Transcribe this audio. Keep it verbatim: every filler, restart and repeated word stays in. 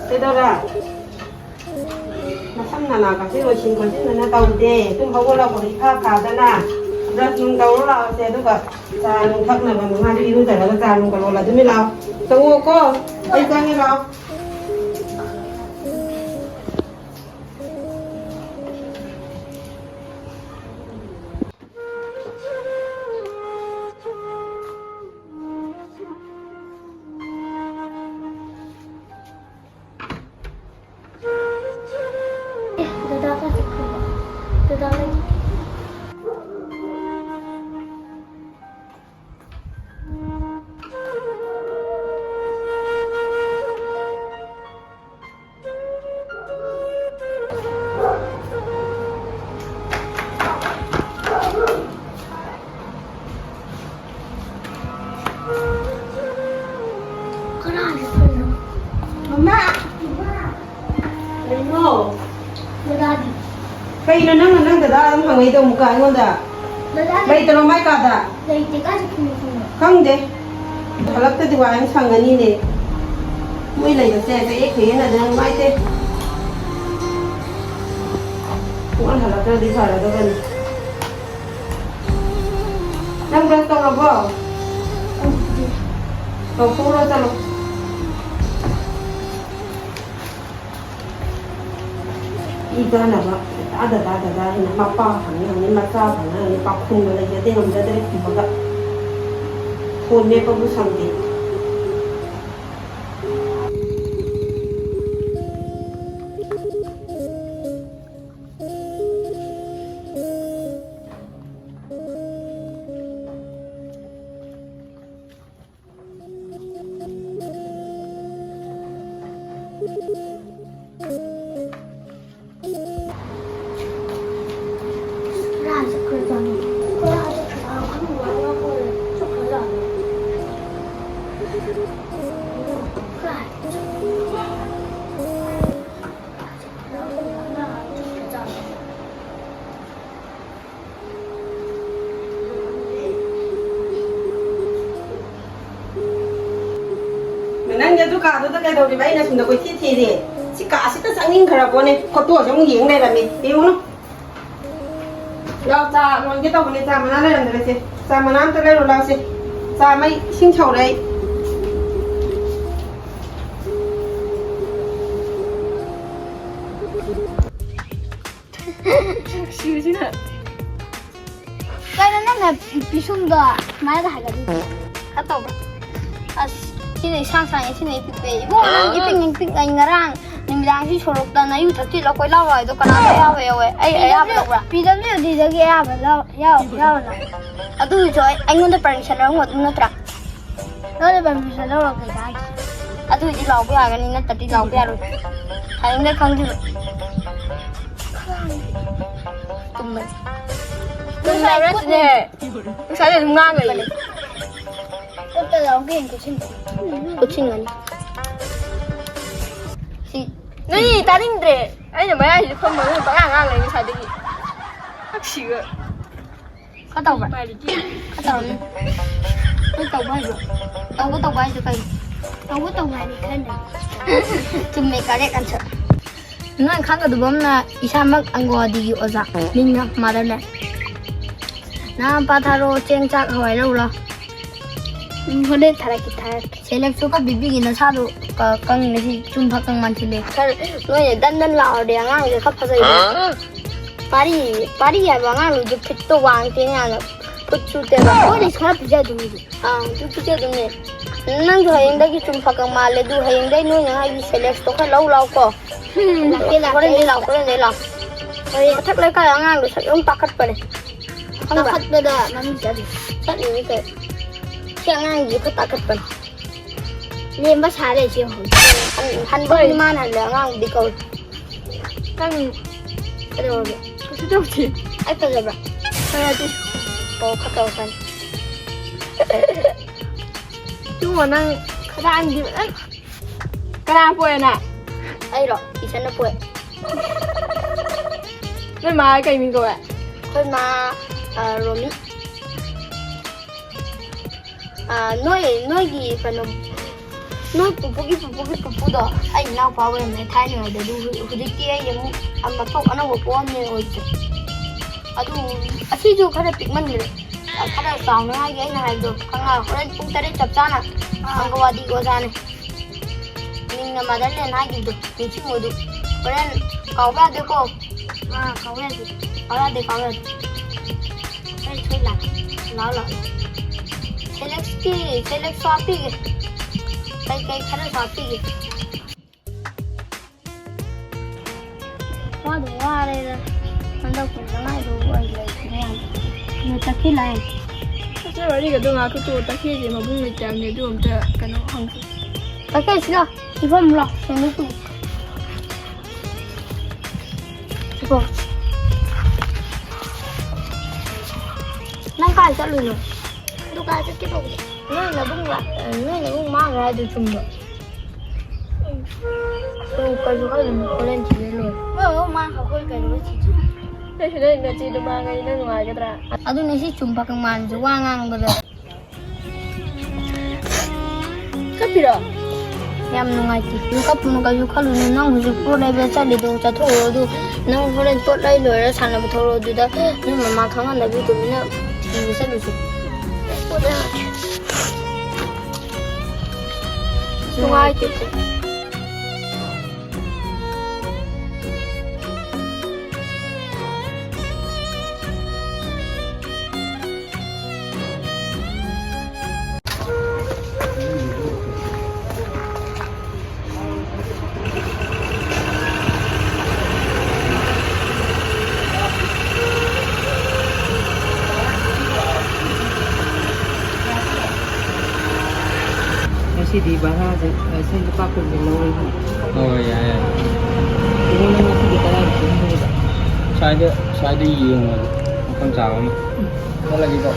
ꯀꯩꯗꯧꯔꯦ? ꯅꯁꯝ ꯅꯅꯥꯒꯁꯦ ꯂꯣꯏꯁꯤꯟ ꯈꯣꯠꯆꯤꯟꯗꯅ ꯇꯧꯗꯦ꯫ ꯇꯨꯝ ꯍꯧꯒꯠꯂꯛꯄꯒ ꯏꯈꯥ ꯈꯥꯗꯅ꯫ ꯕ꯭ꯔꯁ ꯅꯨꯡ ꯇꯧꯔꯨ ꯂꯥꯛꯑꯣꯁꯦ, ꯑꯗꯨꯒ ꯆꯥ ꯅꯨꯡ ꯊꯛꯅꯕ ꯃꯉꯥꯗꯨ ꯏꯔꯨꯖꯔꯒ ꯆꯥ ꯅꯨꯡꯒ ꯂꯣꯜꯂ ꯑꯗꯨꯝ ꯂꯥꯛꯑꯣ꯫ ꯆꯪꯉꯛꯑꯣꯀꯣ, ꯑꯩ ꯆꯪꯉꯦ, ꯂꯥꯛꯑꯣ꯫ ꯑꯦ, ꯗꯗꯥ ꯀꯥꯏ ꯆꯠꯈ꯭ꯔꯕ? ꯗꯗꯥ ꯂꯩꯇꯦ꯫ ꯀꯅꯥꯅꯣ? ꯃꯃꯥ! ꯀꯩꯅꯣ? ꯗꯗꯥꯗꯤ? ꯀꯩꯅꯣ ꯅꯪꯅ ꯅꯪ ꯗꯗꯥ ꯑꯗꯨꯝ ꯍꯪꯉꯛꯏꯗꯣ ꯑꯃꯨꯛꯀ ꯑꯩꯉꯣꯟꯗ? ꯗꯗꯥꯗꯤ? ꯂꯩꯇ꯭ꯔꯣ ꯃꯥꯏ ꯀꯥꯗ? ꯂꯩꯇꯦ, ꯀꯥꯏ ꯆꯠꯈꯤꯅꯣ ꯈꯪꯗꯦ꯫ ꯈꯪꯗꯦ꯫ ꯍꯜꯂꯛꯇꯗꯤ ꯋꯥ ꯌꯥꯝ ꯁꯪꯉꯅꯤꯅꯦ꯫ ꯃꯣꯏ ꯂꯩꯕꯁꯦ ꯆꯌꯦꯠ ꯈꯣꯏꯌꯦꯠꯅꯗꯅ ꯅꯨꯡꯉꯥꯏꯇꯦ꯫ ꯁꯨꯡꯍꯜ ꯍꯜꯂꯛꯇ꯭ꯔꯗꯤ ꯐꯔꯗꯕꯅꯤ꯫ ꯅꯪ ꯕ꯭ꯔꯁ ꯇꯧꯔꯕꯣ? ꯇꯧꯊꯣꯛꯎꯔꯣ ꯆꯠꯂꯣ꯫ ꯏ ꯀꯥꯟꯅꯕ ꯗꯗꯥ ꯗꯗꯥ ꯗꯗꯥ ꯍꯥꯏꯅ ꯃꯄꯥ ꯐꯪꯉꯤ ꯍꯪꯉꯤ, ꯃꯆꯥ ꯐꯪꯉꯤ ꯍꯪꯉꯤ, ꯄꯥꯈꯨꯝꯒ ꯂꯩꯖꯗꯦ, ꯉꯝꯖꯗ꯭ꯔꯦ ꯊꯤꯕꯒ꯫ ꯐꯣꯟ ꯃꯦꯠꯄꯕꯨ ꯁꯪꯗꯦ꯫ ꯅꯪꯗꯤ ꯑꯗꯨ ꯀꯥꯗꯨꯗ ꯀꯩꯗꯧꯔꯤꯕ? ꯑꯩꯅ ꯁꯣꯝꯗ ꯀꯣꯏꯊꯤ ꯊꯤꯔꯤ꯫ ꯁꯤ ꯀꯥꯁꯤꯗ ꯆꯪꯅꯤꯡꯈ꯭ꯔꯕꯣꯅꯦ? ꯐꯣꯇꯣꯁꯦ ꯑꯃꯨꯛ ꯌꯦꯡ ꯂꯩꯔꯝꯃꯤ꯫ ꯌꯦꯡꯉꯨꯅꯨ꯫ ꯂꯥꯎ, ꯆꯥ ꯂꯣꯟꯒꯦ ꯇꯧꯕꯅꯦ, ꯆꯥ ꯃꯅꯥ ꯂꯩꯔꯝꯗ꯭ꯔꯦ ꯁꯦ꯫ ꯆꯥ ꯃꯅꯥ ꯑꯝꯇ ꯂꯩꯔꯨ ꯂꯥꯎꯁꯦ꯫ ꯆꯥ ꯃꯩ ꯏꯁꯤꯡ ꯁꯧꯔꯦ ꯑꯩ꯫ ꯁꯤꯕꯁꯤꯅ꯫ ꯀꯩꯅꯣ ꯅꯪꯅ ꯄꯤꯁꯨꯝꯗꯣ ꯁꯨꯃꯥꯏꯅꯒ ꯍꯥꯏꯒꯠꯂꯤꯗꯣ? ꯈꯔ ꯇꯧꯕ꯭ꯔꯥ? ꯑꯁ, ꯁꯤꯅ ꯏꯁꯥꯡ ꯁꯥꯡꯉꯦ, ꯁꯤꯅ ꯏꯄꯤꯛ ꯄꯤꯛꯑꯦ꯫ ꯏꯕꯨꯡꯉꯣ, ꯅꯪꯗꯤ ꯄꯤꯛꯅꯤꯡ ꯄꯤꯛꯅ ꯉꯔꯥꯡ ꯅꯨꯃꯤꯗꯥꯡꯁꯤ ꯁꯣꯔꯣꯛꯇ ꯅꯌꯨ ꯊꯛꯆꯤꯜꯂ ꯀꯣꯏꯂꯥꯎ ꯂꯥꯎꯔꯤꯗꯣ ꯀꯅꯥꯅ ꯑꯌꯥꯕ ꯌꯥꯎꯋꯦ? ꯑꯩ ꯑꯌꯥꯕ ꯂꯧꯕ꯭ꯔꯥ? ꯄꯤ ꯗꯕ꯭ꯂꯤꯎ ꯗꯤꯗꯒꯤ ꯑꯌꯥꯕ ꯂꯧ-, ꯌꯥꯎ-, ꯌꯥꯎꯔꯅ꯫ ꯑꯗꯨꯒꯤꯁꯨ ꯑꯩ, ꯑꯩꯉꯣꯟꯗ ꯄꯔꯃꯤꯁꯟ ꯂꯧꯔꯝꯒꯗꯕ ꯅꯠꯇ꯭ꯔꯥ? ꯅꯪꯅ ꯄꯔꯃꯤꯁꯟ ꯂꯧꯔ ꯀꯩ ꯀꯥꯟꯅꯗꯦ꯫ ꯑꯗꯨꯏꯗꯤ ꯂꯥꯎꯕ ꯌꯥꯒꯅꯤ, ꯅꯠꯇ꯭ꯔꯗꯤ ꯂꯥꯎꯕ ꯌꯥꯔꯣꯏ꯫ ꯍꯌꯦꯡꯗꯩ ꯈꯪꯗꯣꯏꯕ꯫ ꯇꯨꯝꯕꯅꯤ꯫ ꯇꯨꯝꯕ ꯍꯥꯏꯕ ꯅꯠꯇꯦꯅꯦ꯫ ꯉꯁꯥꯏꯗꯩ ꯑꯗꯨꯝ ꯉꯥꯡ ꯂꯩꯌꯦ꯫ ꯀꯣꯛꯇ ꯂꯥꯎꯒꯦ ꯌꯦꯡ ꯀꯣꯏꯁꯤꯟ꯫ ꯀꯣꯏꯁꯤꯟꯒꯅꯤ꯫ ꯁꯤ ꯅꯣꯏ ꯇꯥꯅꯤꯡꯗ꯭ꯔꯦ꯫ ꯑꯩꯅ ꯃꯌꯥꯏꯁꯤꯗ ꯐꯝꯃ ꯅꯣꯏ ꯄꯉꯥꯡ ꯉꯥꯡ ꯂꯩ ꯉꯁꯥꯏꯗꯒꯤ꯫ ꯁꯛꯁꯤꯒ꯫ ꯈꯔ ꯇꯧꯕ꯭ꯔꯥ? ꯈꯔ ꯇꯧꯔꯝꯅꯤ꯫ ꯅꯪ ꯇꯧꯕ ꯍꯩꯕ꯭ꯔꯣ? ꯇꯧꯕ ꯇꯧꯕ ꯍꯥꯏꯁꯦ ꯀꯩꯅꯣ? ꯇꯧꯕ ꯇꯧꯕ ꯍꯥꯏꯗꯤ ꯈꯔ ꯂꯩ꯫ ꯆꯨꯝꯃꯦ, correct answer꯫ ꯅꯣꯏ ꯈꯪꯒꯗꯕ ꯑꯃꯅ ꯏꯁꯥꯃꯛ ꯑꯪꯒꯋꯥꯗꯤꯒꯤ ꯑꯣꯖꯥ꯫ ꯃꯤꯡꯅ ꯃꯥꯗꯔꯂꯦꯟ꯫ ꯅꯅꯥꯎꯄꯥ ꯊꯥꯔꯛꯑꯣ, ꯆꯦꯡ ꯆꯥꯛ ꯍꯋꯥꯏ ꯂꯧꯔꯨ ꯂꯥꯎ꯫ ꯎꯝ, ꯍꯣꯔꯦꯟ ꯊꯥꯔꯛꯀꯦ, ꯊꯥꯔꯛꯀꯦ꯫ ꯁꯦꯂꯦꯛꯁꯨ ꯈꯔ ꯄꯤꯕꯤꯒꯦ, ꯅꯁꯥꯗꯣ ꯀ-, ꯀꯪꯉꯦ, ꯁꯤ ꯆꯨꯝ ꯐꯛ ꯀꯪ ꯃꯥꯟꯁꯤꯜꯂꯦ꯫ ꯈꯔ ꯅꯣꯏꯅ ꯗꯟ ꯗꯟ ꯂꯥꯎꯔꯗꯤ ꯑꯉꯥꯡꯁꯦ ꯈꯔ ꯐꯖꯩꯗꯅ꯫ ꯄꯥꯔꯤ, ꯄꯥꯔꯤ ꯍꯥꯏꯕ ꯑꯉꯥꯡꯗꯨꯁꯨ ꯐꯤꯠꯇꯣ ꯋꯥꯡꯗꯦꯅꯦ ꯌꯥꯝꯅ꯫ ꯐꯨꯠ ꯁꯨꯠꯇꯦꯕ꯫ ꯃꯣꯏꯅ ꯈꯔ ꯄꯤꯖꯗꯣꯏꯅꯤ꯫ ꯑꯥ, ꯑꯗꯨ ꯄꯤꯖꯗꯣꯏꯅꯦ꯫ ꯅꯪꯁꯨ ꯍꯌꯦꯡꯗꯒꯤ ꯆꯨꯝ ꯐꯛ ꯀꯪ ꯃꯥꯜꯂꯦ, ꯑꯗꯨ ꯍꯌꯦꯡꯗꯒꯤ ꯅꯣꯏꯅ ꯑꯩꯒꯤ ꯁꯦꯂꯦꯛꯁꯇꯣ ꯈꯔ ꯂꯧ ꯂꯥꯎꯀꯣ꯫ ꯂꯥꯛꯀꯦ, ꯂꯥꯛꯀꯦ꯫ ꯍꯣꯔꯦꯟꯗꯩ ꯂꯥꯎ, ꯍꯣꯔꯦꯟꯗꯩ ꯂꯥꯎ꯫ ꯍꯣꯏ꯫ ꯃꯊꯛ ꯂꯩꯀꯥꯏ ꯑꯉꯥꯡꯗꯣ ꯁꯛ ꯌꯥꯝ ꯇꯥꯈꯠꯄꯅꯦ꯫ ꯈꯪꯕ꯭ꯔꯥ? ꯇꯥꯈꯠꯄꯗ ꯃꯃꯤꯡ ꯆꯠꯂꯤ꯫ ꯆꯠꯂꯤꯅꯤ ꯀꯩ꯫ ꯁꯤ ꯑꯉꯥꯡꯁꯤ ꯈꯔ ꯇꯥꯈꯠꯄꯅꯦ꯫ ꯂꯦꯝꯕ ꯁꯥ ꯂꯩꯁꯤ ꯌꯦꯡꯉꯣ꯫ ꯍꯟ-, ꯍꯟꯕꯕꯨꯗꯤ ꯃꯥꯅ ꯍꯜꯂꯦ, ꯑꯉꯥꯡꯕꯨꯗꯤ ꯀꯧꯏ꯫ ꯅꯪ ꯀꯩꯗꯧꯔꯒꯦ? ꯀꯩꯁꯨ ꯇꯧꯗꯦ꯫ ꯑꯩ ꯐꯖꯕ꯭ꯔꯥ? ꯐꯖꯗꯦ꯫ ꯑꯣ, ꯈꯔ ꯇꯧꯔꯛꯀꯅꯤ꯫ ꯏꯕꯨꯡꯉꯣ, ꯅꯪ ꯈꯗꯥꯡꯗꯤ ꯐꯖꯅ ꯀꯅꯥ ꯄꯣꯛꯑꯦ ꯅꯪ? ꯑꯩꯔꯣ? ꯏꯆꯟꯅ ꯄꯣꯛꯑꯦ꯫ ꯅꯣꯏ ꯃꯥ ꯀꯩ ꯃꯤꯡ ꯀꯧꯋꯦ? ꯑꯩꯈꯣꯏ ꯃꯥ, ꯑ, ꯔꯣꯃꯤ꯫ ꯑ, ꯅꯣꯏ, ꯅꯣꯏꯒꯤ ꯀꯩꯅꯣ, ꯅꯣꯏ ꯄꯨꯄꯨꯒꯤ ꯄꯨꯄꯨꯒꯤ ꯄꯨꯄꯨꯗꯣ ꯑꯩ ꯏꯅꯥꯎꯄꯥ ꯑꯣꯏꯔꯝꯃꯦ ꯊꯥꯏꯅꯉꯩꯗ꯫ ꯑꯗꯨ ꯍꯧꯖꯤꯛꯇꯤ ꯑꯩ ꯑꯃꯨꯛ ꯑꯃ ꯊꯣꯛ ꯑꯅꯧꯕ ꯄꯣꯛꯑꯝꯃꯦ ꯑꯣꯏꯗ꯭ꯔꯦ꯫ ꯑꯗꯨ ꯑꯁꯤꯁꯨ ꯈꯔ ꯄꯤꯛꯃꯟꯈ꯭ꯔꯦ꯫ ꯈꯔ ꯆꯥꯎꯅꯉꯥꯏꯒꯤ ꯑꯩꯅ ꯍꯥꯏꯕꯗꯣ ꯈꯪꯉꯛꯑ ꯍꯣꯔꯦꯟ ꯄꯨꯡ ꯇꯔꯦꯠ ꯆꯞ ꯆꯥꯅ ꯑꯪꯒꯋꯥꯗꯤꯒꯤ ꯑꯣꯖꯥꯅꯦ꯫ ꯃꯤꯡꯅ ꯃꯥꯗꯔꯂꯦꯟ ꯍꯥꯏꯈꯤꯕꯗꯣ ꯅꯤꯡꯁꯤꯡꯉꯣ ꯑꯗꯨ꯫ ꯍꯣꯔꯦꯟ ꯀꯥꯎꯕ ꯌꯥꯗꯦꯀꯣ꯫ ꯑꯥ, ꯀꯥꯎꯕ ꯌꯥꯗꯦ꯫ ꯀꯥꯎꯕ ꯌꯥꯗꯦ, ꯀꯥꯎꯕ ꯌꯥꯗꯦ꯫ ꯍꯣꯔꯦꯟ ꯁꯣꯏ ꯂꯥꯛꯀꯦ꯫ ꯂꯥꯛꯑꯣ, ꯂꯥꯛꯑꯣ꯫ ꯁꯦꯂꯦꯛꯁꯀꯤ, ꯁꯦꯂꯦꯛꯁꯁꯨ ꯍꯥꯞꯄꯤꯒꯦ꯫ ꯀꯩ ꯀꯩ ꯈꯔꯁꯨ ꯍꯥꯞꯄꯤꯒꯦ꯫ ꯋꯥꯗꯨ ꯋꯥꯔꯦꯗ꯫ ꯍꯟꯗꯛ ꯀꯨꯟ ꯃꯉꯥꯗꯨ ꯑꯩ ꯂꯩꯇ꯭ꯔꯦ ꯌꯥꯝ꯫ ꯑꯗꯨ ꯇꯛꯈꯤ ꯂꯥꯛꯑꯦ꯫ ꯑꯁ, ꯋꯥꯔꯤꯒꯗꯣ ꯉꯥꯏꯈꯣ ꯇꯣꯛꯑꯣ꯫ ꯇꯛꯈꯤꯁꯦ ꯃꯕꯨꯡ ꯂꯩꯇꯕꯅꯦ꯫ ꯑꯗꯨ ꯑꯝꯇ ꯀꯩꯅꯣ ꯍꯪꯁꯤ꯫ ꯇꯛꯈꯤꯁꯤꯔꯣ? ꯏꯐꯝꯂꯣ? ꯁꯦꯡꯗꯣꯛꯄꯤꯌꯨ꯫ ꯏꯐꯝ꯫ ꯅꯪ ꯀꯥꯏ ꯆꯠꯂꯨꯏꯅꯣ? ꯗꯨꯀꯥꯟ ꯆꯠꯀꯦ ꯇꯧꯕꯅꯦ꯫ ꯅꯣꯏ ꯅꯕꯨꯡ ꯂꯥꯛ-, ꯅꯣꯏ ꯅꯕꯨꯡ ꯃꯥꯡꯈ꯭ꯔꯦ ꯍꯥꯏꯗꯨ ꯆꯨꯝꯕ꯭ꯔꯣ? ꯎꯝ꯫ ꯑꯗꯨ ꯀꯩꯁꯨ ꯈꯜꯂꯨꯅꯨ, ꯍꯣꯔꯦꯟ ꯊꯤꯔ ꯂꯣꯏꯔꯦ꯫ ꯍꯣꯏ, ꯍꯣꯏ, ꯃꯥꯡꯈ꯭ꯔꯦ, ꯑꯩꯈꯣꯏ ꯀꯩꯗꯧꯕꯩ ꯊꯤꯗꯣꯏꯅꯣ? ꯅꯣꯏꯁꯨ ꯅꯣꯏ ꯅꯆꯦꯗꯣ ꯃꯥꯡꯉꯗꯤ ꯅꯪ ꯅꯨꯡꯉꯥꯏꯒꯗ꯭ꯔꯥ? ꯑꯗꯨꯅꯦ, ꯁꯤ ꯆꯨꯝ ꯄꯥꯈꯪ ꯃꯥꯟꯕꯁꯦ ꯋꯥ ꯉꯥꯡꯕꯗ꯫ ꯆꯠꯄꯤꯔꯣ? ꯌꯥꯝ ꯅꯨꯡꯉꯥꯏꯇꯦ꯫ ꯀꯞꯄꯨꯅꯨ, ꯀꯩꯁꯨ ꯈꯜꯂꯨꯅꯨ꯫ ꯅꯪ ꯍꯧꯖꯤꯛ ꯄꯣꯠ ꯂꯩꯕ ꯆꯠꯂꯤꯗꯣ ꯆꯠꯊꯣꯛꯎꯔꯣ꯫ ꯑꯗꯨ ꯅꯪ ꯍꯣꯔꯦꯟ ꯄꯣꯠ ꯂꯩ ꯂꯣꯏꯔ ꯁꯥꯟꯅꯕ ꯊꯣꯛꯂꯛꯑꯣ꯫ ꯑꯗꯨꯗ ꯅꯣꯏ ꯃꯃꯥ ꯈꯪꯍꯟꯗꯕꯤ ꯇꯨꯃꯤꯟꯅ ꯊꯤꯕ ꯆꯠꯂꯨꯁꯤ꯫ ꯄꯣꯠ ꯂꯩꯔꯒꯦ꯫ ꯅꯨꯡꯉꯥꯏꯇꯦ꯫ ꯉꯁꯤꯗꯤ ꯚꯔꯥꯁꯦ ꯂꯤꯁꯤꯡ ꯂꯨꯄꯥ ꯀꯨꯟꯒꯤ ꯂꯧꯔꯒꯦ꯫ ꯍꯣꯏ, ꯌꯥꯏ, ꯌꯥꯏ꯫ ꯏꯕꯨꯡꯉꯣ, ꯅꯪ ꯉꯁꯤꯗꯤ ꯀꯗꯥꯏꯗ ꯆꯠꯂꯨꯗꯣꯏꯕ? ꯁ꯭ꯋꯥꯏꯗ, ꯁ꯭ꯋꯥꯏꯗ ꯌꯦꯡꯉꯨꯔꯒꯦ, ꯃꯐꯝ ꯆꯥꯕ ꯑꯃ꯫ ꯆꯠꯂꯒꯦꯀꯣ꯫